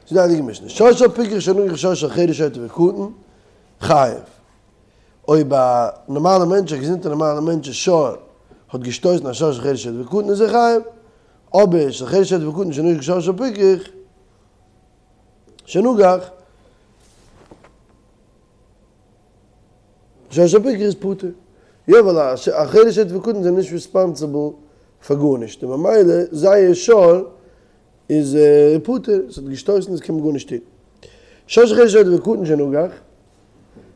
זאגט די הייליגע משנה, שור של פיקח שנגח שור של חרש שוטה וקטן, חייב. אויב א נארמאלע מענטש, א געזונטע נארמאלע מענטש'ס שור האט געשטויסן א שור של חרש שוטה וקטן איז ער חייב, אבער של חרש שוטה וקטן שנגח שור של פיקח שנגח שור של פיקח איז פטור. יא ווייל א חרש שוטה וקטן זענען נישט ריספאנסיבל פאר גארנישט און ממילא זייער שור איז פטור, עס האט געשטויסן עס קען מען גארנישט טון. שור של חרש שוטה וקטן שנגח,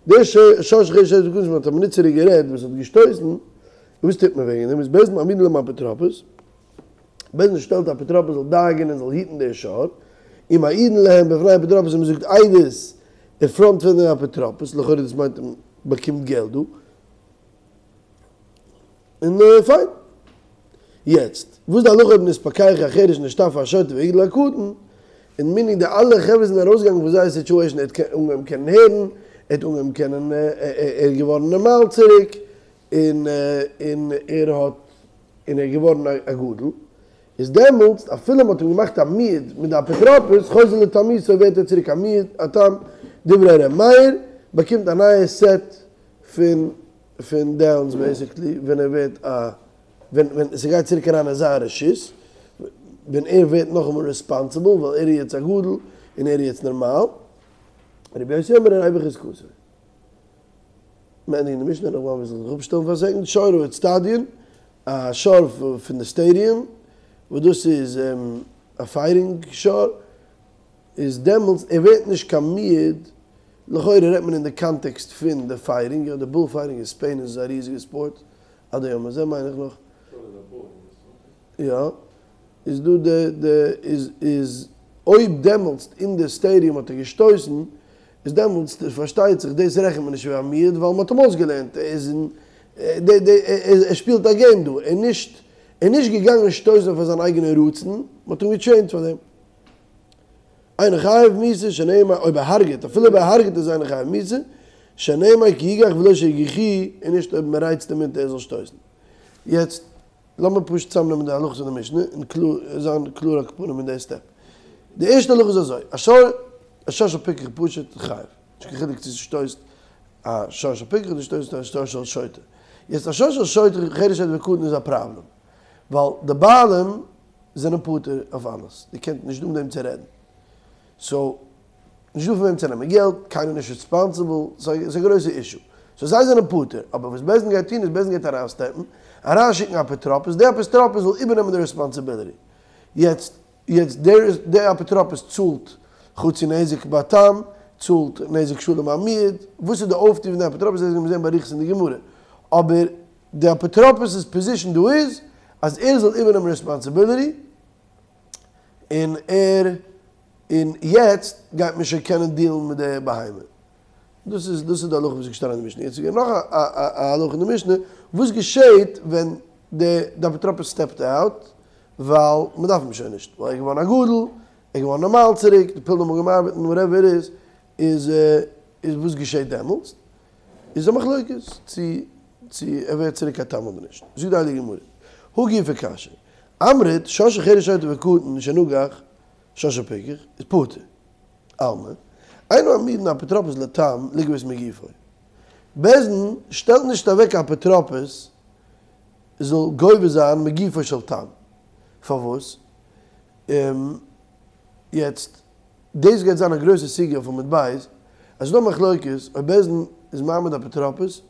דער שור של חרש שוטה וקטן וואס מען האט א מינוט צוריק גערעדט וואס האט געשטויסן, וואס טוט מען וועגן דעם? איז בית דין מעמידין להם אפוטרופוס, בית דין שטעלט א אפוטרופוס זאל דאגה'ן און זאל היטן דער שור, ומעידין להם בפני אפוטרופוס און מען זאגט עדות אין פראנט פון דעם אפוטרופוס, לכאורה דאס מיינט מען באקומט געלט דא. און פיין. יעצט, וואס איז די הלכה אויב נתפכח החרש נשתפה השוטה והגדיל הקטן, און מיינינג די אלע חברה זענען ארויסגעגאנגען פון זייער סיטועשן, ער האט אנגעהויבן קענען הערן, ער האט אנגעהויבן קענען, ער איז געווארן נארמאל צוריק, און און ער האט, און ער איז געווארן א גדול, איז דעמאלטס אפילו מען האט אים געמאכט א מועד מיט די אפוטרופוס, חוזר לתמותו ווערט ער צוריק א מועד, א תם, דברי ר' מאיר, באקומט א נייע סעט פון פון דאונס בעיסיקלי ווען ער ווערט א ווען ווען ס'גייט צוריק אריין אין זיין רשות ווען ער ווערט נאכאמאל ריספאנסיבל ווייל ער איז יעצט א גדול און ער איז יעצט נארמאל. רבי יוסי אומר הרי בחזקתו. מ'ענדיגט די משנה נאך וועל זיך אפשטעלן פאר א סעקונד שור האצטדיון א שור פון די סטעדיום וואס דאס איז א פייטינג שור איז דעמאלטס ער ווערט נישט קיין מועד לכאורה רעדט מען אין די קאנטעקסט פון די פייטינג, יא די בול פייטינג אין ספעין איז א ריזיגע ספארט, עד היום הזה מיין איך נאך. יא, איז דא די די איז איז אויב דעמאלטס אין די סטעדיום האט ער געשטויסן, איז דעמאלטס פארשטייט זיך דאס רעכנט מען נישט ווי א מועד ווייל מען האט אים אויסגעלערנט, ער איז אין די די ער שפילט א געים דא, ער איז נישט ער איז נישט געגאנגען שטויסן פאר זיין אייגענע רצון, מען האט אים געטרעינט פאר דעם. אינו חייב מיתה שנאמר אויב ער הרג'ט, אפילו אויב ער הרג'ט איז אינו חייב מיתה, שנאמר כי יגח ולא שיגיחוהו, און נישט אויב מען רייצט אים אונטער ער זאל שטויסן. יעצט לאמיר פשוט צוזאמנעמען די הלכות פון די משנה און קלאר זיין קלאר על כל פנים אין די סטעפ. די ערשטע הלכה איז אזוי, א שור א שור של פיקח פשוט חייב, נישט קיין חילוק צו ס'שטויסט א שור של פיקח אדער שטויסט א שור של שוטה. יעצט א שור של שוטה חרש שוטה וקטן איז א פראבלעם, ווייל די בעלים זענען פטור אויף אלעס, דו קענסט נישט דא מיט וועם צו רעדן, סאו נישט דא פון וועם צו נעמען געלט, קיינער נישט ריספאנסיבל, סאיז א גרויסע אישו, סאו זיי זענען פטור, אבער וואס בית דין גייט טון איז בית דין גייט אריינסטעפן, אריינשיקן אפוטרופוס, די אפוטרופוס זאל איבערנעמען די ריספאנסיביליטי, יעצט יעצט דער אפוטרופוס צאלט חצי נזק ביי תם, צאלט נזק שלם ביי מועד, וואס איז די אויפטו פון די אפוטרופוס דאס גייט מען זען באריכות אין די גמרא, אבער די אפוטרופוס'ס פאזישן דא איז אז ער זאל איבערנעמען רעספאנסיביליטי און ער און יעצט גייט מען שוין קענען דיעלן מיט די בהמה. דאס איז דאס איז די הלכה וואס איז געשטאנען אין די משנה. יעצט איז געווען נאך א א הלכה אין די משנה, וואס געשעהט ווען די די אפוטרופוס סטעפט אוט ווייל מען דארף אים שוין נישט, ווייל ער איז געווארן א גדול, ער איז געווארן נארמאל צוריק, די פילן האבן אנגעהויבן ארבעטן, וואטעווער איט איז, איז איז וואס געשעהט דעמאלטס? איז א מחלוקת צו צו ער ווערט צוריק א תם אדער נישט. זאגט די הייליגע גמרא, הא גופא קשיא, אמרת שור של חרש שוטה וקטן שנגח שור של פיקח איז פטור. אלמא, אין מעמידין אפוטרופוס לתם לגבות מגופו. בית דין שטעלט נישט אוועק א אפוטרופוס זאל גובה זיין מגופו של תם. פארוואס? יעצט דאס גייט זיין א גרויסע סוגיא אויף עמוד ב', עס איז דא מחלוקת אויב בית דין איז מעמיד אפוטרופוס,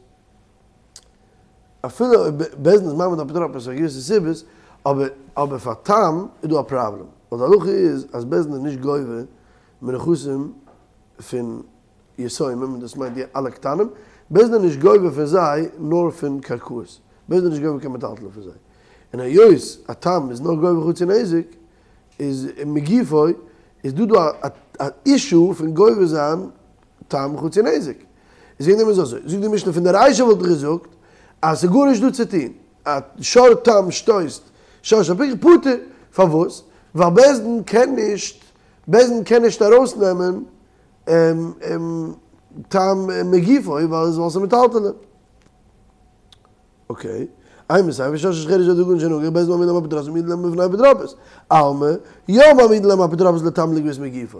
אפילו אויב בית דין איז מעמיד אפוטרופוס פאר געוויסע סיבות, אבער אבער פאר תם איז דא א פראבלעם, ווייל די הלכה איז אז בית דין איז נישט גובה מנכסים פון יתומים, און דאס מיינט די אלע קטנים, בית דין איז נישט גובה פון זיי נאר פון קרקעות, בית דין איז נישט גובה קיין מטלטלין פון זיי, און היות א תם איז נאר גובה חצי נזק, איז מגופו איז דא דא א אישו פון גובה זיין תם חצי נזק. איז וועגן דעם איז אזוי, זאגט די משנה פון די רישא וואלט איך געזאגט אז ס'איז גארנישט דא צו טון, א שור תם שטויסט שור של פיקח פטור, פארוואס? ווייל בית דין קען נישט, בית דין קען נישט ארויסנעמען תם מגופו ווייל ס'איז מטלטלין. אקעי, אימא סיפא שור של חרש שוטה וקטן שנגח בית דין מעמידין להם אפוטרופוס ומעידין להם בפני אפוטרופוס, אלמא, יא מעמידין להם אפוטרופוס לתם לגבות מגופו.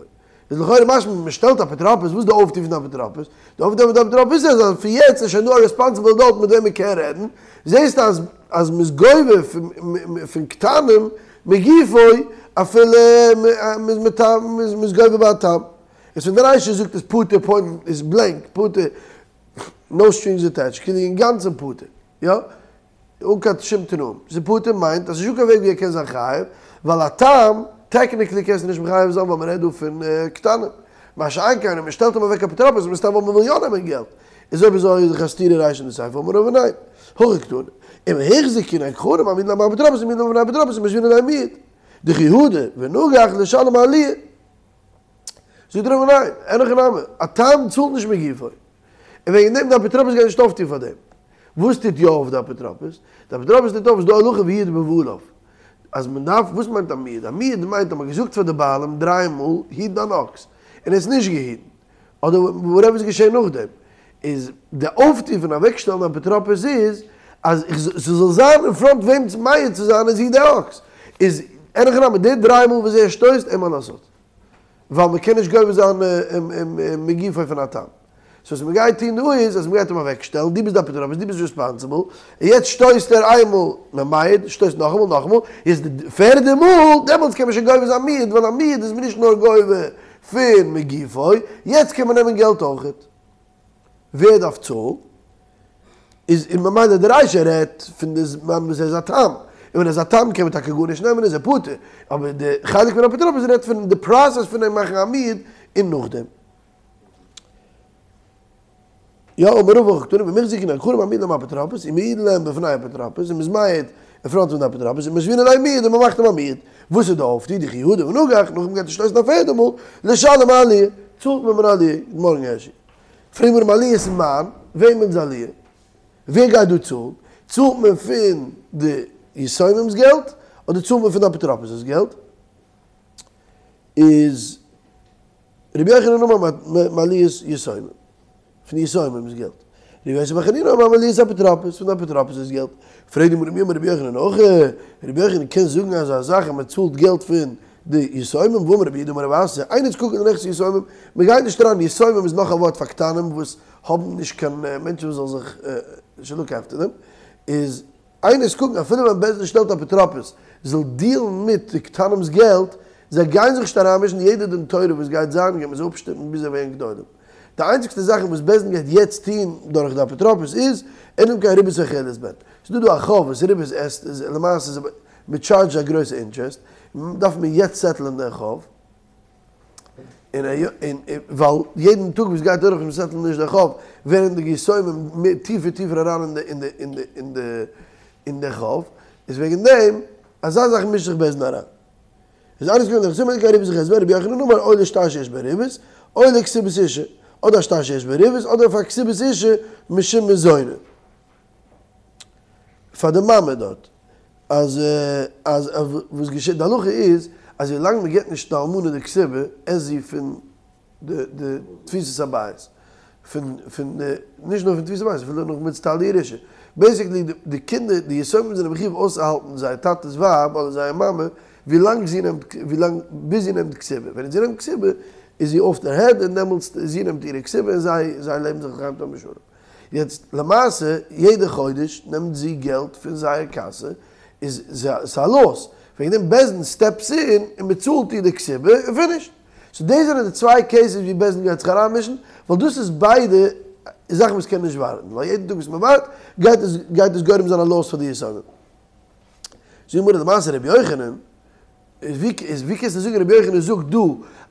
איז לכאורה משמע ווען מ'שטעלט אפוטרופוס, וואס איז די אויפטו פון די אפוטרופוס? די אויפטו פון די אפוטרופוס איז אז פון יעצט איז שוין דא א רעספאנסיבל עדאלט מיט וועם מ'קען רעדן, זעסט אז אז מ'איז גובה פון קטנים מגופו אפילו מ'איז גובה ביי א תם. איז פון די רישא זאגט עס פטור פוינט איז בלענק פטור נאו סטרינגס אטעטשד כאילו אינגאנצן פטור יא. אן קיין שום תנאים. ס'איז פטור מיינט אז ס'נישטא קיין וועג ווי ער קען זיין חייב, ווייל א תם, טעקניקלי קענסטו נישט מחייב זיין ווייל מ'רעדט דא פון קטנים. מה שאין כן אויב מ'שטעלט אים אוועק אפוטרופוס מסתם ווייל מ'וויל יא נעמען געלט. איז אויב אזוי איז דאך א סתירה רישא און סיפא אמר רבא ניין. הכי קתני. אם החזיק כנגד גחלים מעמידין להם אפוטרופוס ומעידין להם בפני אפוטרופוס ומשוינין ליה מועד. דכי הדר ונגח לשלם עליה. זאגט רבא ניין, אין הכי נמי, א תם צאלט נישט מגופו. און וועגן דעם די אפוטרופוס גייט נישט אויפטון פאר דעם. וואס טוט יא אויף די אפוטרופוס? די אפוטרופוס טוט אויף, ס'איז דא א הלכה והועד בבעליו. אז מען דארף, וואס מיינט א מועד? א מועד מיינט אז מען האט געזאגט פאר די בעלים דריי מאל היט דיין אקס, און ער האט עס נישט געהיטן. אדער וואטעווער איז געשען נאכדעם. איז די אויפטו פון אוועקשטעלן אפוטרופוס איז אז איך ס'זאל זיין אין פראנט וועם מעיד צו זיין אז היט די אקס. איז אין הכי נמי די דריי מאל וואס ער שטויסט אין מה לעשות. ווייל מען קען נישט גובה זיין מגופו פון א תם. סאו וואס מען גייט טון דא איז אז מען גייט אים אוועק שטעלן, דו ביסט די אפוטרופוס, דו ביסט ריספאנסיבל, און יעצט שטויסט ער איינמאל מען מעיד, שטויסט נאכאמאל נאכאמאל, יעצט די פערדע מאל, דעמאלטס קען מען שוין גובה זיין מועד, ווייל א מועד איז מען נישט נאר גובה פון מגופו, יעצט קען מען נעמען געלט אויכעט. ווער דארף צאלן? איז און ממילא די רישא רעדט פון די זמן וואס ער איז א תם, און ווען ער איז א תם קען מען טאקע גארנישט נעמען איז ער פטור, אבער די חלק פון אפוטרופוס רעדט פון די פראסעס פון אים מאכן א מועד און נאכדעם. יא אמר רבא הכי קתני ואם החזיק כנגד גחלים מעמידין להם אפוטרופוס ומעידין להם בפני אפוטרופוס און מ'איז מעיד אין פראנט פון די אפוטרופוס ומשוינין ליה מועד און מ'מאכט אים א מועד, וואס איז די אויפטו דכי הדר ונגח נאכדעם גייט ער שטויסן א פערדע מאל לשלם עליה צאלט מען מיר עליה, גוט מארגן הערשי. פרעגט די גמרא מעליית מאן, וועמענס עליה? ווער גייט דא צאלן? צאלט מען פון די יתומים'ס געלט אדער צאלט מען פון די אפוטרופוס'ס געלט? איז רבי יוחנן אמר מעליית יתומים, פון די יתומים'ס געלט. רבי יוסי בר חנינא אמר מעליית אפוטרופוס, פון די אפוטרופוס'ס געלט. פרעגט די גמרא מי אמר רבי יוחנן הכי, רבי יוחנן קען זאגן אזא זאך אז מען צאלט געלט פון די יתומים, והאמר רב יהודה אמר רב אסי, אינו זקוקין לנכסי יתומים, מען גייט נישט אריין, יתומים איז נאך א ווארט פאר קטנים וואס האבן נישט קיין מענטשן וואס זאל זיך צו לוק עפטער דעם, איז אינו זקוקין אפילו ווען בית דין שטעלט אפוטרופוס זאל דיעלן מיט די קטנים'ס געלט, זיי גייען זיך נישט אריינמישן, יעדע דין תורה וואס גייט זיין גייט מען זיי אפשטופן ביז זיי ווערן גדולים. די איינציגסטע זאכן וואס בית דין גייט יעצט טוהן דורך די אפוטרופוס איז, אלא אם כן ריבית אוכלת בהן. ס'איז דא דא א חוב וואס ריבית עסט, איז למעשה איז מען טשארדזשט א גרויסע אינטערעסט, דארף מען יעצט סעטלען דער חוב, און ווייל יעדן טאג וואס גייט דורך און מ'סעטלט נישט דער חוב, ווערן די יתומים מער טיפער טיפער אריין אין די אין די אין די אין די אין די חוב, איז וועגן דעם אזא זאך מישט זיך בית דין אריין. איז אינו זקוקין לנכסי יתומים אלא אם כן ריבית אוכלת בהן, רבי יוחנן אמר או לשטר שיש בו ריבית, או לכתובת אשה, אדער א שטר שיש בו ריבית, אדער פאר כתובת אשה משום מזוני. פאר די מאמע דארט. אז אז וואס געשעט די הלכה איז אז ווי לאנג מען געבט נישט די אלמנה די כתובה עסט זי פון די די תפיסת הבית פון פון די נישט נאר פון תפיסת הבית אפילו נאך מצד ירושה בעיסיקלי די קינדער די יתומים זענען מחיוב אויסצוהאלטן זייער טאטע'ס ווייב אדער זייער מאמע ווי לאנג זי נעמט ווי לאנג ביז זי נעמט כתובה ווען זי נעמט כתובה איז זי אף דער העד און דעמאלטס זי נעמט אירע כתובה און זיי זיי לעבן זיך לחיים טובים בשלום. יעצט למעשה יעדע חודש נעמט זי געלט פון זייער קאסע, איז ס'איז א לאס, וועגן דעם בית דין סטעפס אין און מ'צאלט איר די כתובה און פינישט. סאו דאס זענען די צוויי קעיסעס ווי בית דין גייט זיך אריינמישן, ווייל דאס איז ביידע זאכן וואס קענען נישט ווארטן, ווייל יעדן טאג וואס מ'ווארט גייט עס גייט עס גורם זיין א לאס פאר די יתומים. זאגט די גמרא למעשה רבי יוחנן איז ווי איז ווי קענסטו זאגן רבי יוחנן זאגט דא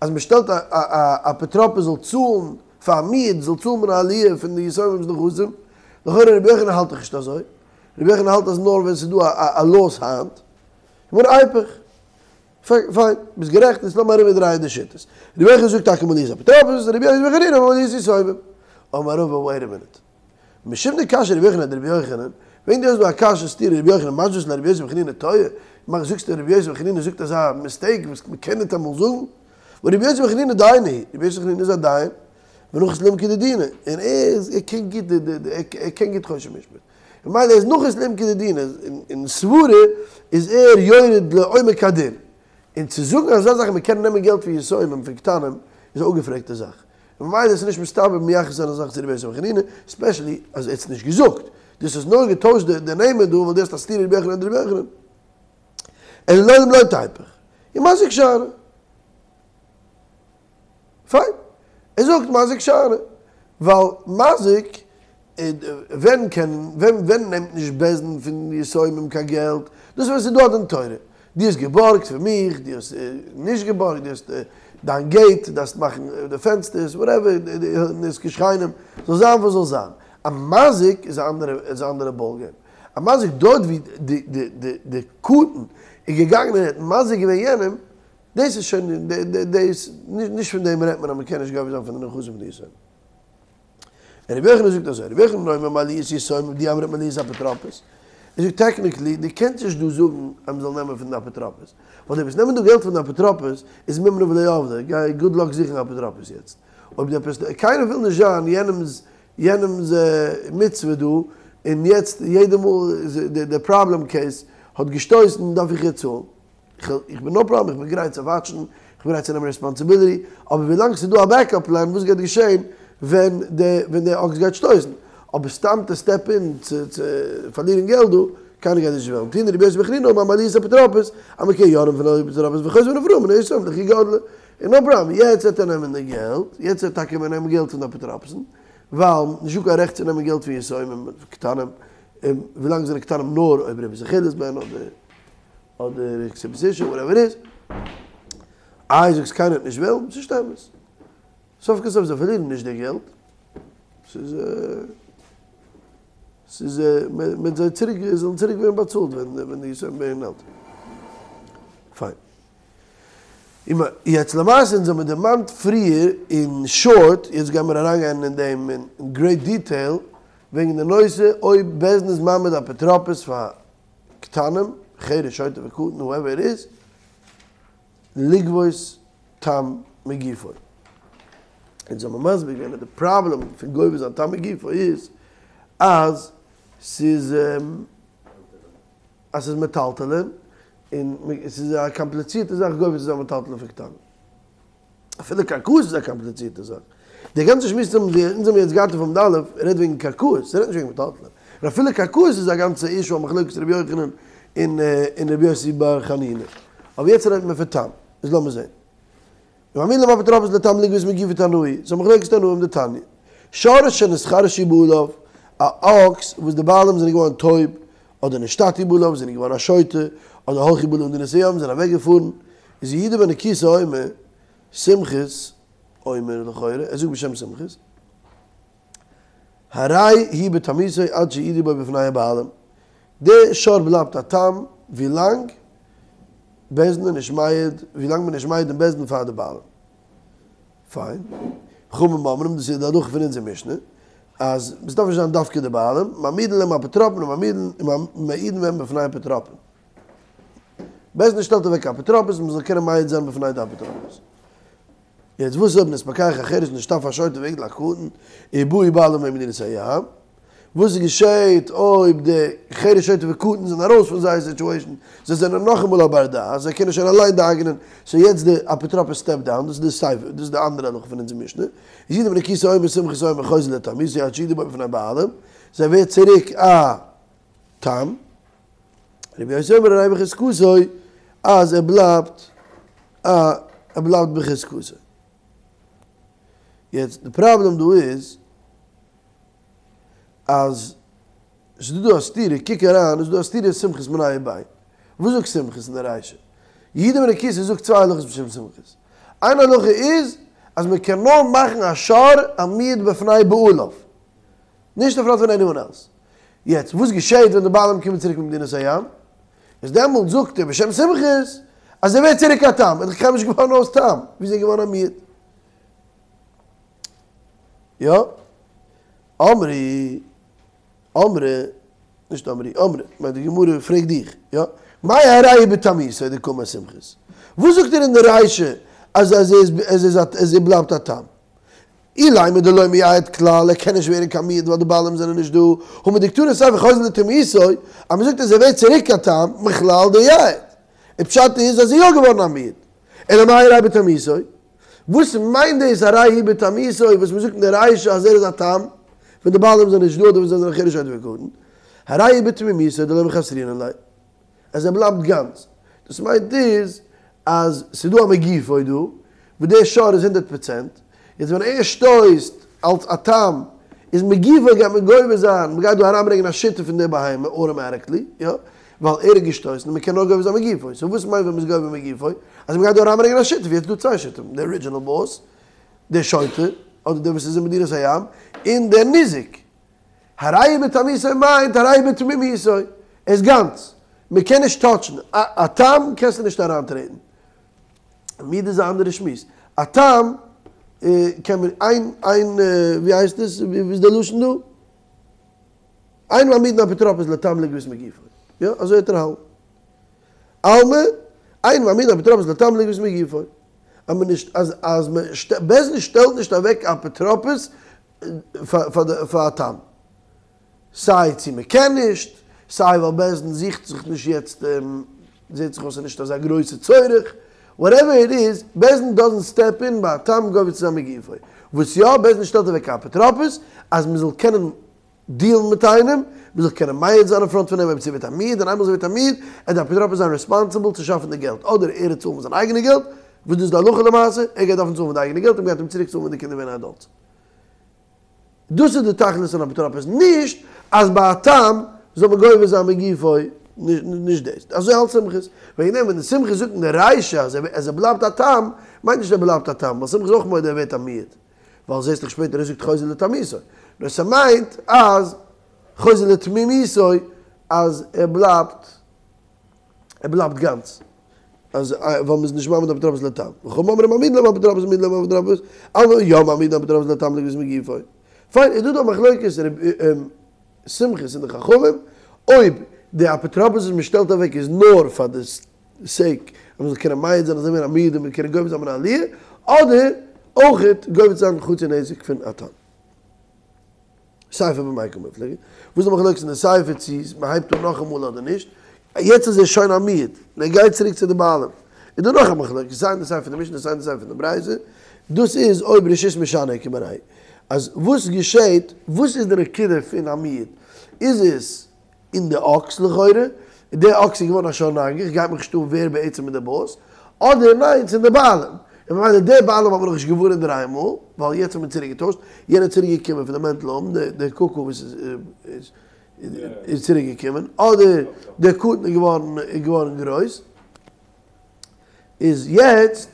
אז מען שטעלט א א אפוטרופוס זאל צאלן פאר א מועד זאל צאלן מן העליה פון די יתומים'ס נכסים, לכאורה רבי יוחנן האלט דאך נישט אזוי, רבי יוחנן האלט אז נאר ווען ס'איז דא א א לאס היינט, גמרא איפוך, פיין, ביסט גערעכט, יעצט לאמיר אריבערדרייען די שיטות, רבי יוחנן זאגט טאקע מעליית אפוטרופוס, רבי יוסי בר חנינא מעליית יתומים, אמר רבא וועיט א מינוט. משום דקשיא רבי יוחנן אדרבי יוחנן, ווען דו האסט דא א קשיא סתירה רבי יוחנן משווית ליה לרבי יוסי בר חנינא טועה, מאך זאגסטו רבי יוסי בר חנינא זאגט אזא מיסטעיק וואס מען קען ניטאמאל זאגן, והא רבי יוסי בר חנינא דיינא הוא, רבי יוסי בר חנינא איז א דיין, ונחית לעומקא דדינא, און ער איז ער קען גוט די די ער קען גוט חושן משפט, ממילא ער איז נחית לעומקא דדינא, אין סברה איז ער יורד לעומק הדין, און צו זאגן אזא זאך אז מען קען נעמען געלט פון יתומים פון קטנים. איז א אפגעפרעגטע זאך. און ממילא איז נישט מסתבר מייחס זיין אזא זאך צו רבי יוסי ברבי חנינא, ספעשעלי אז ער האט עס נישט געזאגט. דו האסט עס נאר געטוישט די נעמען דא ווייל דו האסט א סתירה רבי יוחנן און רבי יוחנן. אלא לעולם לא תיפוך. ומזיק שאני. פיין. ער זאגט מזיק שאני. ווייל מזיק, ווען קען, ווען ווען נעמט נישט בית דין פון יתומים קיין געלט? דאס איז ווען ס'איז דא א דין תורה. דו האסט געבארגט פון מיך, דו האסט נישט געבארגט, דו האסט דיין געיט, דארפסט מאכן די פענסטערס, וואטעווער, נזקי שכנים, זאל זיין וואס זאל זיין. א מזיק איז א אנדערע איז א אנדערע באל געים. א מזיק דארט ווי די די די די קטן איז געגאנגען און ער האט מזיק געווען יענעם, דאס איז שוין דאס נישט פון דעם רעדט מען אז מען קען נישט גובה זיין פון די נכסים פון די יתומים. און רבי יוחנן זאגט אזוי, רבי יוחנן אומר מעליית יתומים דאי אמרת מעליית אפוטרופוס, ער זאגט technically דו קענסט נישט דא זאגן אז מען זאל נעמען פון די אפוטרופוס, ווייל דו וועסט נעמען דא געלט פון די אפוטרופוס איז מימרא ולא עבדא, גיי good luck זוכן א אפוטרופוס יעצט, אויב די אפוטרופוס, קיינער וויל נישט זיין יענעמס יענעמס מצוה דא, און יעצט יעדע מאל די problem case האט געשטויסן דארף איך יעצט צאלן. איך בין no problem, איך בין גרייט צו וואטשן, איך בין גרייט צו נעמען responsibility, אבער ווילאנג ס'איז דא א backup plan וואס גייט געשען ווען די ווען די אקס גייט שטויסן, אבער סתם to step in צו צו פארלירן געלט דא, קיינער גייט נישט וועלן טון, רבי יוסי ברבי חנינא אומר מעליית אפוטרופוס, אז מ'קען יא נעמען פון די אפוטרופוס וחוזר ונפרעין מן היתומים לכי גדלי, און no problem, יעצט וועט ער נעמען די געלט, יעצט וועט טאקע מען נעמען געלט פון די אפוטרופוסן, ווייל נישטא קיין רעכט צו נעמען געלט פון יתומים קטנים, ווילאנג זיי זענען קטנים נאר אויב רבי זכילת בן אדער. אדער עקסעפסישען whatever איז, איי זאגסט קיינער וועט נישט וועלן, ס'נישט אמת, סוף כל סוף זיי פארלירן נישט די געלט, ס'איז ס'איז מ'וועט זיי צוריק זיי זאלן צוריק ווערן באצאלט ווען ווען די יתומים ווערן עלטער. פיין. יעצט למעשה אונז האמיר דערמאנט פריער אין short, יעצט גיימיר אריינגיין אין דעם אין great detail, וועגן די נושא אויב בית דין איז מעמיד אפוטרופוס פאר קטנים, חרש שוטה וקטן whoever it is, לגבות תם מגופו. אונז האבן מסביר געווען אז די פראבלעם פון גובה זיין תם מגופו איז אז ס'איז אז ס'איז מטלטלין, און ס'איז א קאמפליצירטע זאך גובה צו זיין מטלטלין פון קטנים. אפילו קרקעות איז א קאמפליצירטע זאך. די גאנצע שמועס וואס אונז האבן יעצט געהאט אויף עמוד א' רעדט וועגן קרקעות, ס'רעדט נישט וועגן מטלטלין. און אפילו קרקעות איז א גאנצע issue א מחלוקת רבי יוחנן און רבי יוסי בר חנינא. אבער יעצט רעדט מען פון תם. איז לאמיר זען. ומעמידין להם אפוטרופוס לתם לגבות מגופו תנאי. ס'איז א מחלוקת תנאים דתניא. שור שנתחרשו בעליו, א אקס וואס די בעלים זענען געווארן טויב, אדער נשתטו בעליו זענען געווארן א שוטה, אדער הלכו בעליו למדינת הים זענען אוועק געפארן, איז יהודה בן נקוסא אומר, סומכוס אומר לכאורה, ער זאגט בשם סומכוס, הרי הוא בתמותו עד שיעידו בו בפני הבעלים, די שור בלייבט א תם ווילאנג בית דין איז נישט מעיד, ווילאנג מען איז נישט מעיד אין בית דין פאר די בעלים. פיין. חכמים אומרים, דאס איז די הלכה פון אונזער משנה, אז עס דארף נישט זיין דווקא די בעלים, מעמידין להם אפוטרופין ומעמידין ומעידין בהם בפני אפוטרופין. בית דין שטעלט אוועק אפוטרופוס מען זאל קענען מעיד זיין בפני די אפוטרופוס. יעצט וואס איז אויב נתפקח החרש נשתפה השוטה והגדיל הקטן, ובאו בעליו ממדינת הים? וואס געשעהט אויב די חרש שוטה וקטן זענען ארויס פון זייער situation, זיי זענען נאכאמאל א בר דעת, זיי קענען שוין אליין דאגה'נען, so יעצט די אפוטרופוס step down, דאס איז די סיפא, דאס איז די אנדערע הלכה פון אונזער משנה, איז יהודה בן נקוסא אומר סומכוס אומר חוזר לתמותו עד שיעידו בו בפני בעליו, זיי ווערט צוריק א תם, רבי יוסי אומר הרי בחזקתו אז ער בלייבט א ער בלייבט בחזקתו. יעצט די פראבלעם דא איז אז ס'איז דא דא א סתירה, קוק אריין, איז דא א סתירה אין סומכוס מיניה וביה. וואס זאגט סומכוס אין די רישא? יהודה בן נקוסא זאגט צוויי הלכות בשם סומכוס. איין הלכה איז אז מען קען נאר מאכן א שור א מועד בפני בעליו. נישט אין front פון anyone else. יעצט וואס געשעהט ווען די בעלים קומען צוריק ממדינת הים? איז דעמאלט זאגט ער בשם סומכוס אז ער ווערט צוריק א תם. ער איז דאך קיינמאל נישט געווארן אויס תם. ווי איז ער געווארן א מועד? יא? אמרי, אמרי, נישט אמרי, אמרי, מיינט די גמרא פרעגט דיך, יא? מאי הרי בתמותו דקאמר סומכוס? וואס זאגט ער אין די רישא אז אז ער איז אז ער בלייבט א תם? אילימא דלא מייעד כלל, ער קען נישט ווערן קיין מועד ווייל די בעלים זענען נישט דא, הא מדקתני סיפא חוזר לתמותו, אז מ'זאגט אז ער ווערט צוריק א תם, מכלל דייעד. און פשט איז אז ער איז יא געווארן א מועד. אלא מאי הרי בתמותו? וואס מיינט דאס הרי הוא בתמותו וואס מ'זאגט אין די רישא אז ער איז א תם ווען די בעלים זענען נישט דא אדער ווען זיי זענען חרש שוטה וקטן, הרי הוא בתמימותו דלא מחסרינן ליה, אז ער בלייבט גאנץ, דאס מיינט איז אז ס'איז דא א מגופו דא, וואס דער שור איז הונדרעט פראצענט, יעצט ווען ער שטויסט אלס א תם, איז מגופו גייט מען גובה זיין, מ'גייט דא אריינברענגען א שיתוף פון די בהמה אוטומעטיקלי, יא, ווייל ער האט געשטויסן און מ'קען נאר גובה זיין מגופו, סאו וואס מיינט ווען מ'איז גובה מגופו? אז מ'גייט דא אריינברענגען א שותף, יעצט איז דא צוויי שותפים, דער ארידזשינעל באס, דער שוטה, אדער דער וואס איז אין מדינת הים, און דער ניזק. הרי הוא בתמותו מיינט הרי הוא בתמימותו, ער איז גאנץ, מ'קען נישט טאטשן, א תם קענסטו נישט אריינטרעטן. מועד איז א אנדערע שמועס. א תם קען מען איין איין ווי הייסט עס ווי איז די לשון דא? אין מעמידין אפוטרופוס לתם לגבות מגופו. יא אזוי האט ער האלט. אלמא אין מעמידין אפוטרופוס לתם לגבות מגופו. אז מען נישט אז אז מען בית דין שטעלט נישט אוועק אפוטרופוס פאר די פאר א תם. סיי צו מען קען נישט, סיי ווייל בית דין זוכט זיך נישט יעצט, זעט זיך אויס ס'איז נישט אזא גרויסע צורך, וואטעווער איט איז, בית דין דאזענט סטעפ אין ביי א תם גובה צו זיין מגופו. וואס יא, בית דין שטעלט אוועק א אפוטרופוס אז מען זאל קענען דיעלן מיט איינעם, מען זאל קענען מעיד זיין אין פראנט פון אים אויב ס'ווערט א מועד, און איינמאל ס'ווערט א מועד, עט די אפוטרופוס זיין רעספאנסיבל צו שאפן די געלט, אדער ער עט צאלן פון זיין אייגענע געלט, וואס דאס איז די הלכה למעשה, ער גייט דארפן צאלן פון די אייגענע געלט און מ'גייט אים צוריק צאלן ווען די קינדער ווערן עדאלטס. דאס איז די תכלית פון אפוטרופוס, נישט אז ביי א תם זאל מען גובה זיין מגופו, נישט דאס, אזוי האלט סומכוס, וועגן דעם ווען די סומכוס זאגט אין די רישא אז ער בלייבט א תם, מיינט נישט ער בלייבט א תם, ווייל סומכוס איז אויך מודה ער ווערט א מועד, ווייל זעסט דאך שפעטער ער זאגט חוזר לתמותו, נאר ס'מיינט אז חוזר לתמימותו אז ער בלייבט. ער בלייבט גאנץ, אז ווייל מ'איז נישט מעמיד אפוטרופוס לתם, וחכמים אומרים מעמידין להם אפוטרופוס מעמידין להם אפוטרופוס, אלמא יא מעמידין אפוטרופוס לתם לגבות מגופו. פיין, איז דא דא א מחלוקת סומכוס און די חכמים, אויב די אפוטרופוס וואס מ'שטעלט אוועק איז נאר פאר די סעיק אז מ'זאל קענען מעיד זיין אז זיי ווערן א מועד און מ'קען גובה זיין מן העליה, אדער אויכעט גובה צו זיין חצי נזק פון א תם. סיפא במאי קמיפלגי, וואס איז די מחלוקת אין די סיפא צו מען הייבט אן נאכאמאל אדער נישט, יעצט איז ער שוין א מועד, און ער גייט צוריק צו די בעלים, איז דא נאך א מחלוקת סיי אין די סיפא פון די משנה סיי אין די סיפא פון די ברייתא, דאס איז אויב רשות משנה איכא בינייהו, אז וואס געשעהט, וואס איז די נקודה פון א מועד, איז עס אין די אקס לכאורה, די אקס איז געווארן א שור נגח, גייט מיך נישט אן ווער בעצם איז די באס, אדער ניין ס'איז די בעלים, און ממילא די בעלים האט מען נאכנישט געווארענט דריי מאל, ווייל יעצט האט מען צוריק געטוישט, יענער איז צוריק געקומען פון די מענטל האום, די קוקו וואס איז איז צוריק געקומען, אדער די קטן איז געווארן איז געווארן גרויס, איז יעצט.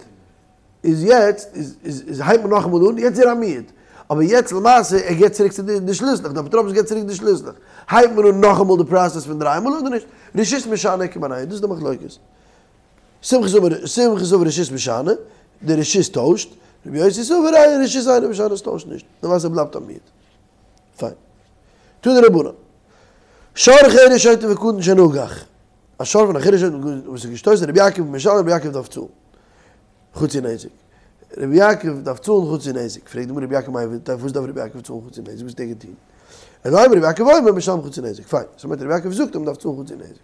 איז יעצט איז איז איז הייבט מען נאכאמאל אן, יעצט איז ער א מועד, אבער יעצט למעשה ער געבט צוריק צו די די שליסלעך, די אפוטרופוס געבט צוריק די שליסלעך, הייבט מען אן נאכאמאל די פראסעס פון דריי מאל אדער נישט? רשות משנה איכא בינייהו, דאס איז די מחלוקת. סומכוס אמר סומכוס סבר רשות משנה, די רשות טוישט, רבי יוסי סבר רשות אינה משנה עס טוישט נישט, למעשה בלייבט א מועד. פיין. תנו רבנן. שור חרש שוטה וקטן שנגח. א שור פון א חרש שוטה וקטן וואס איז געשטויסן רבי יעקב משלם רבי יעקב דארף צאלן. חצי נזק. רבי יעקב דארף צאלן חצי נזק. פרעגט די גמרא רבי יעקב מאי עביד, פארוואס דארף רבי יעקב צאלן חצי נזק? וואס האט ער געטון? אלא אימא רבי יעקב אומר משלם חצי נזק. פיין. ס'מיינט רבי יעקב זאגט אז מ'דארף צאלן חצי נזק.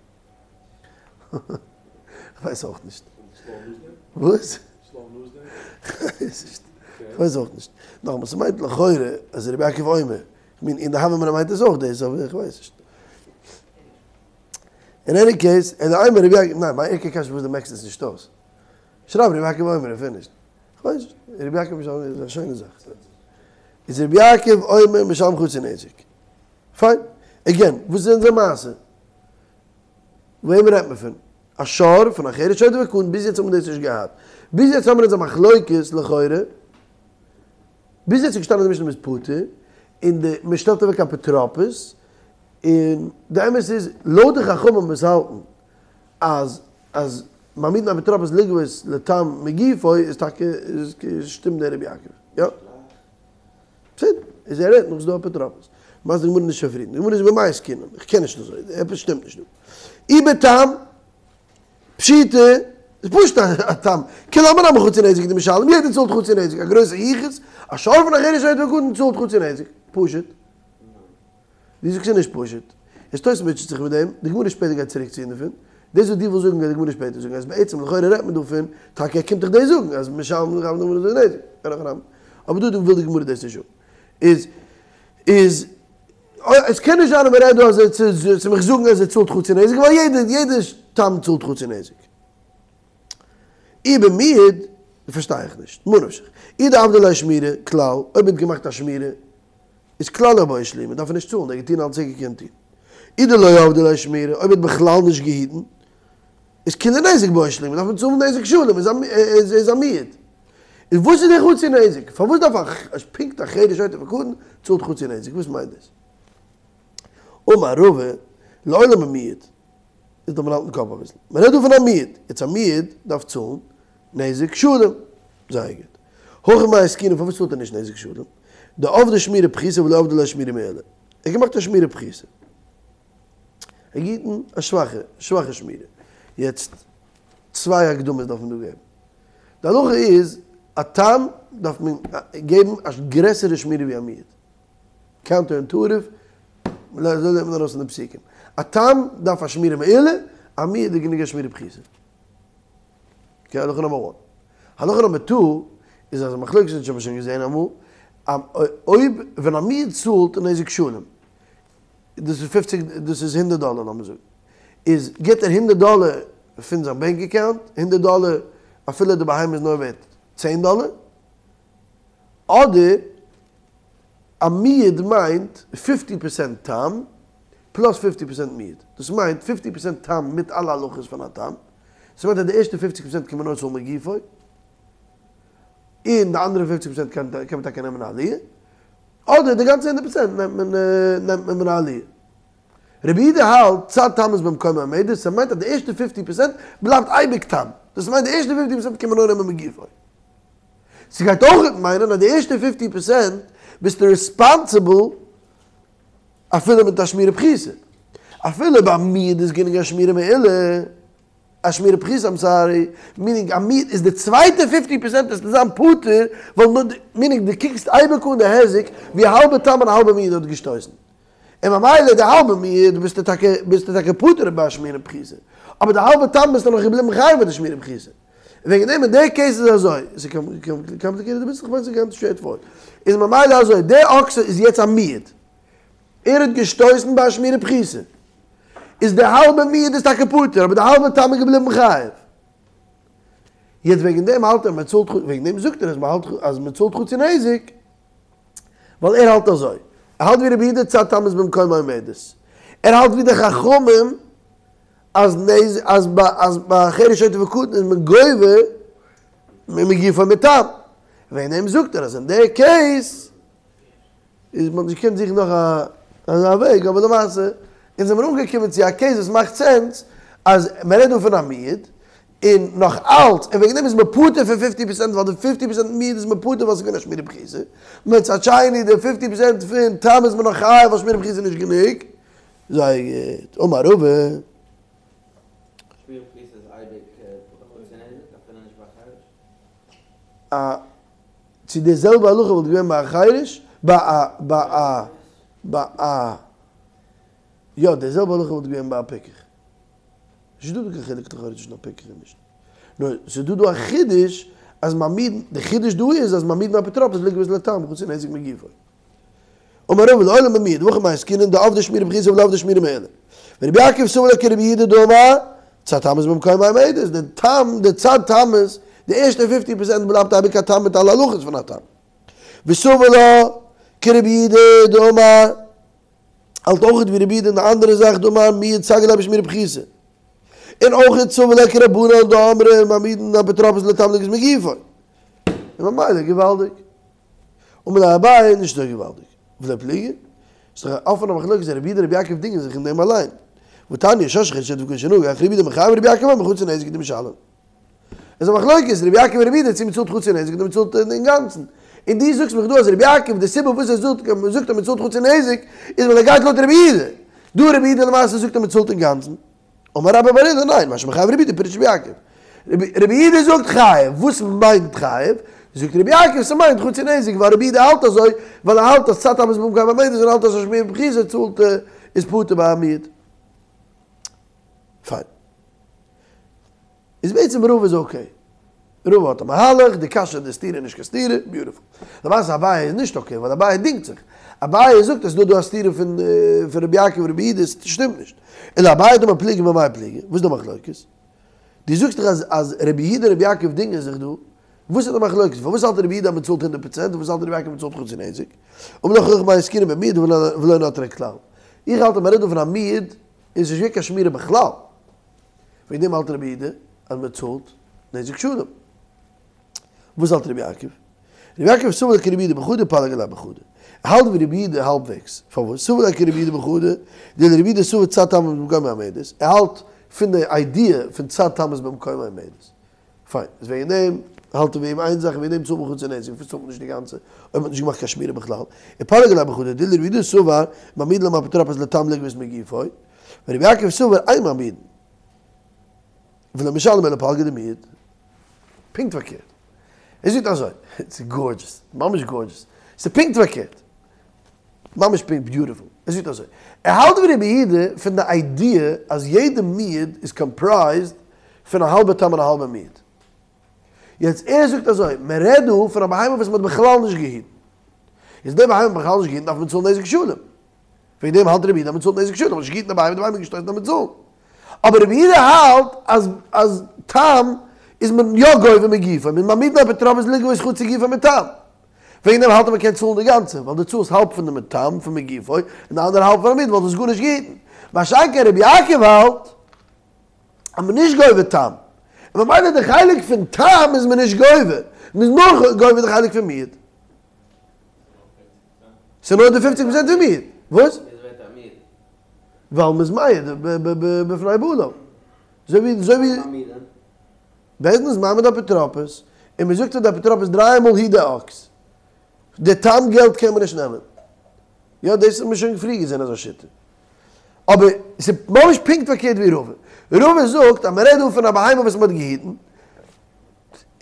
כ'ווייס אויך נישט. וואס? כ'ווייס נישט. כ'ווייס אויך נישט. נאכאמאל, ס'מיינט לכאורה אז רבי יעקב אומר. כ'מיין אין די הוה אמינא מיינט עס אויך דאס, אבער כ'ווייס נישט. אין עני קעיס, אלא אימא רבי יעקב, ניין, מיין עיקר קשיא איז פארוואס דו מעקסט עס נישט אויס. שרייב רבי יעקב אומר און פינישט. כ'ווייס נישט, רבי יעקב איז א שיינע זאך. איז רבי יעקב אומר משלם חצי נזק. פיין. עגעין, וואס איז אונזער מעשה? וועם רעדט מען פון? א שור פון א חרש שוטה וקטן, ביז יעצט האבן מיר דאס נישט געהאט. ביז יעצט האבן מיר אונז א מחלוקת לכאורה. ביז יעצט איז געשטאנען אין די משנה מ'איז פטור, און די מ'שטעלט אוועק אפוטרופוס, און די אמת איז לויט די חכמים וואס האלטן אז אז מעמידין אפוטרופוס לגבות לתם מגופו איז טאקע איז שטימט דער רבי יעקב יא? בסדר איז ער רעדט נאך ס'דא אפוטרופוס ממילא די גמרא נישט צופרידן די גמרא איז במאי עסקינן איך קען נישט אזוי עפעס שטימט נישט דא אי בתם פשיטא איז פשוט א תם כולי עלמא נמי חצי נזק דמשלם יעדער צאלט חצי נזק א גרויסע יחוס א שור פון א חרש שוטה וקטן צאלט חצי נזק פשוט. דו זאגסט ס'איז נישט פשוט. איז תוס' מוטשעט זיך מיט דעם, די גמרא שפעטער גייט צוריק ציען דערפון. דאס וואס דו ווילסט זאגן גייט די גמרא שפעטער זאגן אז בעצם לכאורה רעדט מען דא פון טאקע ער קומט דאך דאס זאגן אז משלם חייב נזק, אין הכי נמי, אבער דא וויל די גמרא דאס נישט זאגן. איז איז עס קען נישט זיין אז מען רעדט דא אז ער צו מיך זאגן אז ער צאלט חצי נזק ווייל יעדער יעדער תם צאלט חצי נזק. אי במועד פארשטיי איך נישט. ממה נפשך. אי דעבדי ליה שמירה כלל, אויב ער האט געמאכט א שמירה איז כלל לא בעי שלומי דארף ער נישט צאלן ער האט געטון אלץ ער האט געקענט טון. אי דלא עבדי ליה שמירה אויב ער האט בכלל נישט געהיטן איז כוליה נזק בעי שלומי דארף מען צאלן נזק שלם איז איז א מועד. איז וואס איז די חצי נזק? פארוואס דארף א פונקט א חרש שוטה וקטן צאלט חצי נזק? וואס מיינט דאס? אמר רבא לעולם במועד איז דארף מען האלטן קאפ אביסל. מען רעדט דא פון א מועד, יעצט א מועד דארף צאלן נזק שלם. זייער גוט. הכא במאי עסקינן פארוואס צאלט ער נישט נזק שלם? דעבדי שמירה פחותה ולא עבדי ליה שמירה מעולה. ער האט געמאכט א שמירה פחותה. ער האט געהיטן א שוואכע שוואכע שמירה. יעצט צוויי הקדמות דארף מען דא געבן. די הלכה איז א תם דארף מען געבן א גרעסערע שמירה ווי א מועד. קאונטער אינטואיטיוו, אזוי לערנט מען ארויס פון די פסוקים. א תם דארף א שמירה מעולה, א מועד איז גענוג א שמירה פחותה. אקעי, הלכה נאמבער וואן. הלכה נאמבער טו איז אז א מחלוקת אונז האבן שוין געזען אמאל, אויב ווען א מועד צאלט נזק שלם, דאס איז פופציג דאס איז הונדערט דאלער לאמיר זאגן, איז גיבט ער הונדערט דאלער פון זיין בענק אקאונט, הונדערט דאלער אפילו די בהמה איז נאר ווערט צען דאלער, אדער א מועד מיינט פיפטי פערסענט תם פלאס פיפטי פערסענט מועד, דאס מיינט פיפטי פערסענט תם מיט אלע הלכות פון א תם, דאס מיינט אז די ערשטע פופציג פערסענט קען מען נאר צאלן מגופו, און די אנדערע פופציג פערסענט קען מען טאקע נעמען א עליה, אדער די גאנצע הונדערט פערסענט נעמט מען נעמט מען מן העליה. רבי יהודה האלט צד תמות במקומה עומדת, ס'מיינט אז די ערשטע פיפטי פערסענט בלייבט אייביג תם, דאס מיינט די ערשטע פיפטי פערסענט קען מען נאר נעמען מגופו. ס'גייט אויך מיינען אז די ערשטע פיפטי פערסענט ביסטו ריספאנסיבל אפילו מיט א שמירה פחותה. אפילו ביי מועד איז גענוג א שמירה מעולה, א שמירה פחותה איים סארי, מינינג א מועד איז די צווייטע פיפטי פערסענט וועסטו זיין פטור, ווייל נאר די, מינינג דו קוקסט אייביג אן די היזק ווי א האלבע תם און א האלבע מועד האט געשטויסן. און ממילא די האלבע מועד ביסטו טאקע ביסטו טאקע פטור ביי א שמירה פחותה, אבער די האלבע תם ביסטו נאך געבליבן חייב ביי די שמירה פחותה. וועגן דעם אין די קעיס איז אזוי, עס איז קאמפליקעיטעד אביסל, כ'מיין ס'איז גאנץ סטרעיט פארווארד, איז ממילא אזוי, די אקס איז יעצט א מועד, ער האט געשטויסן ביי א שמירה פחותה, איז די האלבע מועד איז טאקע פטור, אבער די האלבע תם איז געבליבן חייב. יעצט וועגן דעם האלט ער מען צאלט, וועגן דעם זאגט ער אז מען האלט אז מען צאלט חצי נזק, ווייל ער האלט אזוי, ער האלט ווי רבי יהודה צד תמות במקומה עומדת, ער האלט ווי די חכמים אז נז אז ביי אז ביי חרש שוטה וקטן איז מען גובה מגופו מתם, וועגן דעם זאגט ער אז אין די קעיס איז מען האט נישט געקענט זוכן נאך א אזא וועג, אבער למעשה אונז זעמיר אנגעקומען צו א קעיס וואס מאכט סענס אז מען רעדט דא פון א מועד, און נאך אלץ, און וועגן דעם איז מען פטור פון פיפטי פערסענט ווייל די פיפטי פערסענט מועד איז מען פטור ווייל ס'איז געווען א שמירה פחותה, מצד שני די פיפטי פערסענט פון תם איז מען נאך חייב ווייל שמירה פחותה איז נישט גענוג. זייער גוט. אמר רבא. שמירה פחותה איז אייביג חצי נזק אפילו נישט ביי א חרש? א צו די זעלבע הלכה וואלט געווען ביי א חרש, ביי א ביי א ביי א יא די זעלבע הלכה וואלט געווען ביי א פיקח. נישט דא דא קיין חילוק לכאורה צווישן א פיקח און נישט. נאר ס'איז דא דא א חידוש אז מעמידין, די חידוש דא איז אז מעמידין אפוטרופוס לגבות לתם חצי נזק מגופו. אמר רבא לעולם במועד, והכא במאי עסקינן דעבדי שמירה פחותה ולא עבדי שמירה מעולה. ורבי יעקב סבר לה כרבי יהודה דאמר, צד תמות במקומה עומדת, די תם, די צד תמות, די ערשטע פיפטי פערסענט בלייבט אייביג א תם מיט אלע הלכות פון א תם. וסבר לה כרבי יהודה דאמר, האלט אויך ווי רבי יהודה אין די אנדערע זאך דאמר מועד סגי ליה בשמירה פחותה. און אויך סבר לה כרבנן דאמרי מעמידין אפוטרופוס לתם לגבות מגופו. און ממילא געוואלדיג. אמר ליה אביי, נישט אזוי געוואלדיג. ולא פליגי? ס'איז דאך א אפענע מחלוקת רבי יהודה רבי יעקב דינגען זיך אין דעם אליין. והתניא שור של חרש שוטה וקטן שנגח, רבי יהודה מחייב רבי יעקב אומר חצי נזק דמשלם. איז א מחלוקת רבי יעקב און רבי יהודה צו מ'צאלט חצי נזק אדער מ'צאלט אינגאנצן. און דו זאגסט מיך דא אז רבי יעקב די סיבה וואס ער זאגט אז מ'צאלט חצי נזק איז ווייל ער גייט לויט רבי יהודה. דא רבי יהודה למעשה זאגט אז מ'צאלט אינגאנצן. אמר רבה בר עולא ניין, מה שמחייב רבי יהודה פירש רבי יעקב. רבי יהודה זאגט חייב, וואס מיינט חייב? זאגט רבי יעקב ס'מיינט חצי נזק ווייל רבי יהודה האלט אזוי, ווייל ער האלט אז צד תמות במקומה עומדת און האלט אז א שמירה פחותה צאלט איז פטור ביי א מועד. פיין. איז בעצם רבא איז okay. רבא האט א מהלך, די קשיא די סתירה איז נישט קיין סתירה, beautiful. למעשה אביי איז נישט okay, ווייל אביי דינגט זיך. אביי זאגט אז ס'איז דא דא א סתירה פון פון רבי יעקב און רבי יהודה, עס שטימט נישט. אלא אביי דאמר פליגי במאי פליגי, וואס איז די מחלוקת? דו זאגסט דאך אז אז רבי יהודה און רבי יעקב דינגען זיך דא, וואס איז די מחלוקת? פארוואס האלט רבי יהודה אז מ'צאלט הונדערט פראצענט און פארוואס האלט רבי יעקב מ'צאלט חצי נזק? אמר לך הכא במאי עסקינן במועד ולא נטריה כלל. איך האלט אז מ'רעדט דא פון א מועד און ס'איז נישט געווען קיין שמירה בכלל. וועגן דעם האלט רבי יהודה אז מ'צאלט נזק שלם. וואס האלט רבי יעקב? רבי יעקב סבר לה כרבי יהודה בחדא ופליג עליה בחדא. ער האלט ווי רבי יהודה האלבוועגס. פארוואס? סבר לה כרבי יהודה בחדא, דאילו רבי יהודה סבר צד תמות במקומה עומדת. ער האלט פון די idea פון צד תמות במקומה עומדת. פיין, איז וועגן דעם האלט ער ווי אים איין זאך און וועגן דעם צאלט מען חצי נזק, פארוואס צאלט מען נישט די גאנצע אויב מ'האט נישט געמאכט קיין שמירה בכלל? ופליג עליה בחדא, דאילו רבי יהודה סבר מעמידין להם אפוטרופוס לתם לגבות מגופו, ורבי יעקב סבר אין מעמידין. ולא משלם אלא פלגא דמועד. פונקט פארקערט. ער זאגט אזוי, ס'איז gorgeous, ממש gorgeous. ס'איז פונקט פארקערט. ממש פונקט beautiful. ער זאגט אזוי, ער האלט ווי רבי יהודה פון די idea אז יעדע מועד איז comprised פון א האלבע תם און א האלבע מועד. יעצט ער זאגט אזוי, מען רעדט דא פון א בהמה וואס מען האט בכלל נישט געהיטן. איז די בהמה בכלל נישט געהיטן דארף מען צאלן נזק שלם. וועגן דעם האלט רבי יהודה אז מען צאלט נזק שלם, מען האט נישט געהיטן די בהמה, די בהמה איז געשטויסן דארף מען צאלן. אבער רבי יהודה האלט אז אז תם איז מען יא גובה מגופו, מ'איז מעמיד אפוטרופוס לגבות חצי גופו מתם. וועגן דעם האלט ער מען קען צאלן די גאנצע, ווייל דו צאלסט האלב פון דעם תם פון מגופו, און די אנדערע האלב פון א מועד ווייל דו האסט גארנישט געהיטן. מה שאין כן רבי יעקב האלט אז מען איז נישט גובה תם, און ממילא די חלק פון תם איז מען נישט גובה, מען איז נאר גובה די חלק פון מועד. ס'איז נאר די פופציג פראצענט פון מועד. וואס? ווייל מ'איז מעיד בפני בעליו. אזוי ווי אזוי ווי בית דין איז מעמיד אפוטרופוס, און מ'זאגט פאר די אפוטרופוס דריי מאל היט די אקס. די תם געלט קען מען נישט נעמען. יא דאס האט מען שוין פריער געזען אזא שיטה. אבער ס'איז ממש פונקט פארקערט ווי רבא. רבא זאגט אז מ'רעדט דא פון א בהמה וואס מ'האט געהיטן,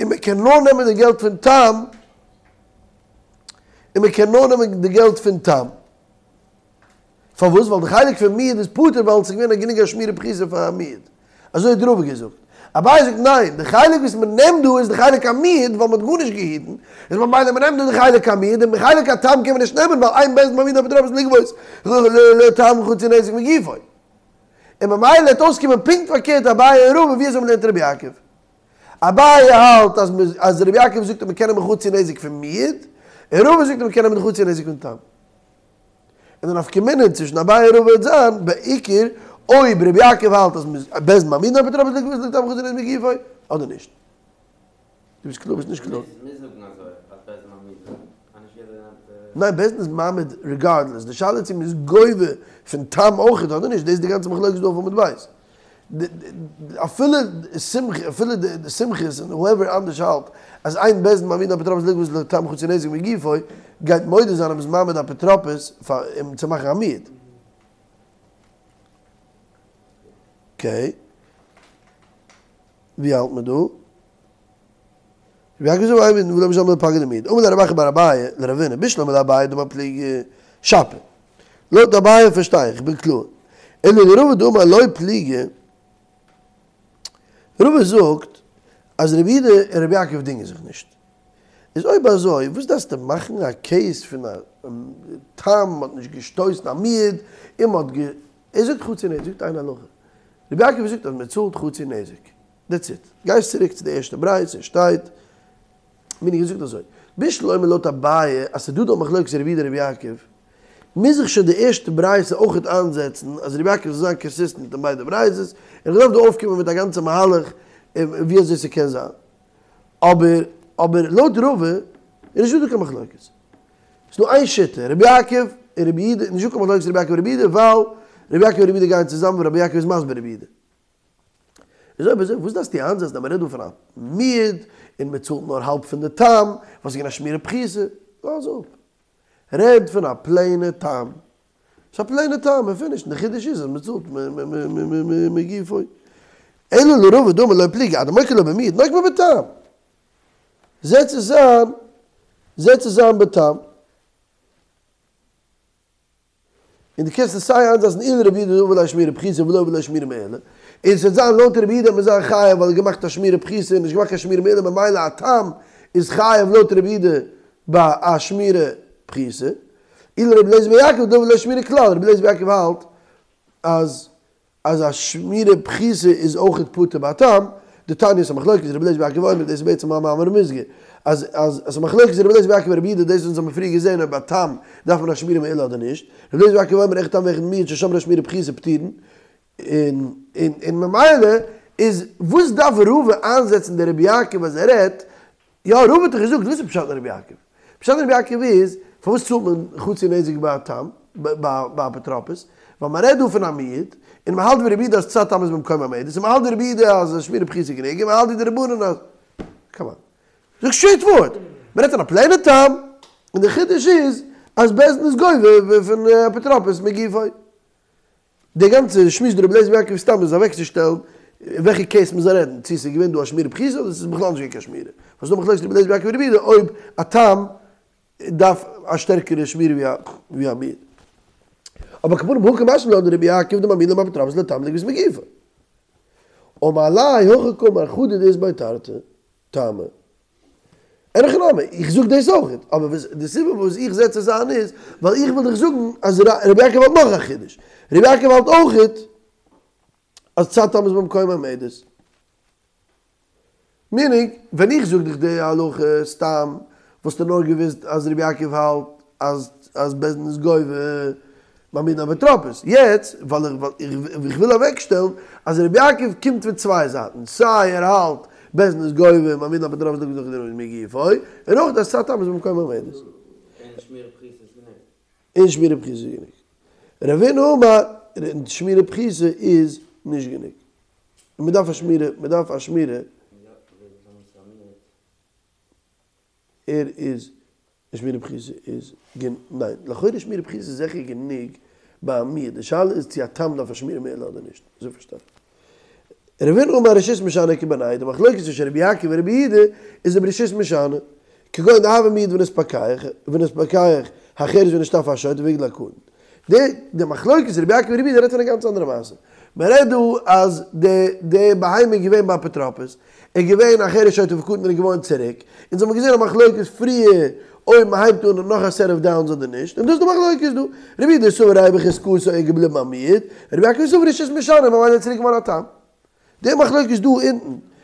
און מ'קען נאר נעמען די געלט פון תם, און מ'קען נאר נעמען די געלט פון תם. פארוואס? ווייל די חלק פון מועד איז פטור ווייל עס איז געווען א גענוג א שמירה פחותה פאר א מועד. אזוי האט רבא געזאגט. אביי זאגט ניין, די חלק וואס מען נעמט דא איז די חלק המועד ווייל מען האט גארנישט געהיטן, איז ממילא מען נעמט דא די חלק המועד און די חלק התם קען מען נישט נעמען ווייל אין בית דין מעמידין אפוטרופוס לגבות לתם חצי נזק מגופו. און ממילא וועט אויסקומען פונקט פארקערט אביי און רבא ווי אזוי מען לערנט רבי יעקב. אביי האלט אז אז רבי יעקב זאגט אז מען קען נעמען חצי נזק פון מועד, און רבא זאגט אז מען קען נעמען די חצי נזק פון תם. און די נפקא מינה צווישן אביי און רבא וועט זיין בעיקר אויב רבי יעקב האלט אז מ'איז בית דין מעמידין אפוטרופוס לגבות לתם חצי נזק מגופו אדער נישט. דו ביסט קלאר? ביסט נישט קלאר? מ'מוז זאגן אזוי אז בית דין מעמידין אז נישט יעדער נעמט. ניין בית דין איז מעמיד regardless, די שאלה איז צו מ'איז גובה פון תם אויכעט אדער נישט, דאס איז די גאנצע מחלוקת דא אויף עמוד ב'. אפילו סומכוס, אפילו די סומכוס און whoever אנדערש האלט אז אין בית דין מעמידין אפוטרופוס לגבות לתם חצי נזק מגופו, גייט מודה זיין אז מ'איז מעמיד אפוטרופוס פאר אים צו מאכן א מועד. okay. ווי האלט מען דא? רבי יעקב סבר אין מעמידין ולא משלם אלא פלגא דמועד. אמר ליה רב אחא בר אביי לרבינא בשלמא לאביי דאמר פליגי שפיר. לויט אביי פארשטיי איך, איך בין קלאר. אלא לרבא דאמר לא פליגי, רבא זאגט אז רבי יהודה און רבי יעקב דינגען זיך נישט. איז אויב אזוי וואס דארפסטו מאכן א case פון א תם מ'האט נישט געשטויסן א מועד און מ'האט גע. ער זאגט חצי נזק, זאגט איין הלכה. רבי יעקב זאגט אז מ'צאלט חצי נזק. That's it. גייסט צוריק צו די ערשטע ברייתא און שטייט, מיניג געזאגט אזוי, בשלמא לויט אביי אז ס'דא דא מחלוקת רבי יהודה רבי יעקב, מוז זיך שוין די ערשטע ברייתא אויכעט איינזעצן אז רבי יעקב זאל זיין consistent אין ביידע ברייתות, און כ'דארף דא אויפקומען מיט א גאנצע מהלך ווי אזוי ס'קען זיין. אבער אבער לויט רבא איז נישטא דא קיין מחלוקת. ס'איז דא איין שיטה, רבי יעקב און רבי יהודה, נישטא קיין מחלוקת רבי יעקב און רבי יהודה ווייל רבי יעקב און רבי יהודה גייען צוזאמען און רבי יעקב איז מסביר רבי יהודה. איז אויב אזוי וואס דארפסטו איינזעצן אז מ'רעדט דא פון א מועד און מ'צאלט נאר האלב פון די תם, וואס איז געווען א שמירה פחותה? לאז אפ. רעד פון א plain ע תם. ס'איז א plain ע תם און finish, און די חידוש איז אז מ'צאלט מגופו. אלא לרבא דאמר לא פליגי אדמוקי לה במועד נוקמה בתם. זעץ עס איין, זעץ עס איין בתם. און דו קענסט עס סיי איינזעצן אילו רבי יהודה דאמר ליה שמירה פחותה ולא הוה ליה שמירה מעולה. און ס'וועט זיין לויט רבי יהודה וועט מען זיין חייב ווייל ער האט געמאכט א שמירה פחותה און נישט געמאכט קיין שמירה מעולה ממילא א תם איז חייב לויט רבי יהודה ביי א שמירה פחותה. אי לרבי אליעזר בן יעקב דאמר בלא שמירה כלל, רבי אליעזר בן יעקב האלט אז אז א שמירה פחותה איז אויכעט פטור ביי א תם, דתניא ס'איז א מחלוקת רבי אליעזר בן יעקב אומר דאס איז בעצם א מאמר מוסגר, אז אז ס'איז א מחלוקת רבי אליעזר בן יעקב און רבי יהודה דאס אונז האבן פריער געזען אויב ביי תם דארף מען א שמירה מעולה אדער נישט, רבי אליעזר בן יעקב אומר אחד תם ואחד מועד ששמרה שמירה פחותה פטורין, און און און ממילא איז וואס דארף רבא איינזעצן די רבי יעקב אז ער רעדט יא רבא האט דאך געזאגט וואס איז פשט אין רבי יעקב? פשט אין רבי יעקב איז פארוואס צאלט מען חצי נזק ביי א תם ביי אפוטרופוס? ווייל מען רעדט דא פון א מועד און מען האלט ווי רבי יהודה אז צד תם איז במקום העומדת און מען האלט ווי רבי יהודה אז שמירה פחותה איז גענוג און מען האלט ווי די רבנן אז קאם אן זאג סטרעיט פארווארד מען רעדט פון א פלעינע תם און די חידוש איז אז בית דין איז גובה פון אפוטרופוס מגופו. די גאנצע שמועס דא רבי אליעזר בן יעקב סתם איז אוועקצושטעלן אין וועלכע קעיס מען זאל רעדן, צו עס איז געווען דא א שמירה פחותה אדער עס איז בכלל נישט געווען קיין שמירה. ווייל ס'איז דא מחלוקת רבי אליעזר בן יעקב און רבי יהודה אויב א תם דארף א שטערקערע שמירה ווי א מועד. אבער על כל פנים הא קא משמע לן דרבי יעקב דמעמידין אפוטרופוס לתם לגבות מגופו. אמר ליה הכי קאמר חדא דאית ביה תרתי טעמי. אין הכי נמי, איך זאג דאס אויך, אבער די סיבה פארוואס איך זעץ עס איין איז, ווייל איך וויל דיך זאגן אז רבי יעקב האלט נאך א חידוש, רבי יעקב האלט אויך אז צד תם איז במקום העומדת. מינינג, ווען איך זאג דיך די הלכה סתם, וואלסטו נאר געוואוסט אז רבי יעקב האלט אז אז בית דין איז גובה מעמידין אפוטרופוס. יעצט, ווייל איך וויל אוועקשטעלן אז רבי יעקב קומט פון צוויי זייטן, סיי ער האלט בית דין איז גובה מעמידין אפוטרופוס מגופו, און אויך אז צד תם איז במקום העומדת. און שמירה פחותה איז גענוג. און שמירה פחותה איז גענוג. רבינא אמר, שמירה פחותה איז נישט גענוג. מען דארף א שמירה, מען דארף א שמירה. ער איז שמירה פחותה איז גענ ניין, לכאורה שמירה פחותה איז זיכער גענוג ביי א מועד, די שאלה איז צו א תם דארף א שמירה מעולה אדער נישט, אזוי פארשטיי איך. רבינא אמר רשות משנה כבינייהו, די מחלוקת צווישן רבי יעקב און רבי יהודה איז אויב רשות משנה, כגון דהוה מועד ונתפקח ונתפקח החרש ונשתפך השוטה והגדיל הקטן. די די מחלוקת רבי יעקב און רבי יהודה רעדט פון א גאנץ אנדערע מעשה. מען רעדט דא אז די די בהמה איז געווען ביי אפוטרופוס, איז געווען א חרש שוטה וקטן און איז געווארן צוריק, אונז האבן געזען א מחלוקת פריער אויב מען הייבט אן נאך א סעט אוו דאונס אדער נישט, און דאס איז די מחלוקת דא. רבי יהודה סבר הרי בחזקתו איז געבליבן א מועד, רבי יעקב סבר רשות משנה ממילא איז צוריק געווארן א תם. די מחלוקת דא אונטן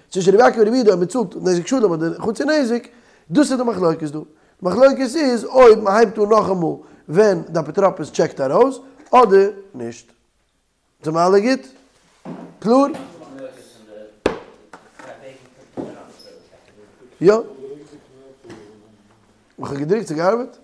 צווישן רבי יעקב און רבי יהודה אויב מען צאלט נזק שלם אדער חצי נזק, דאס איז די מחלוקת דא. די מחלוקת איז אויב מען הייבט אן נאכאמאל ווען די אפוטרופוס טשעקט ארויס אדער נישט. זעמער אלע גוט? קלאר? יא. איך האב געדרוקט, ס'געארבעט?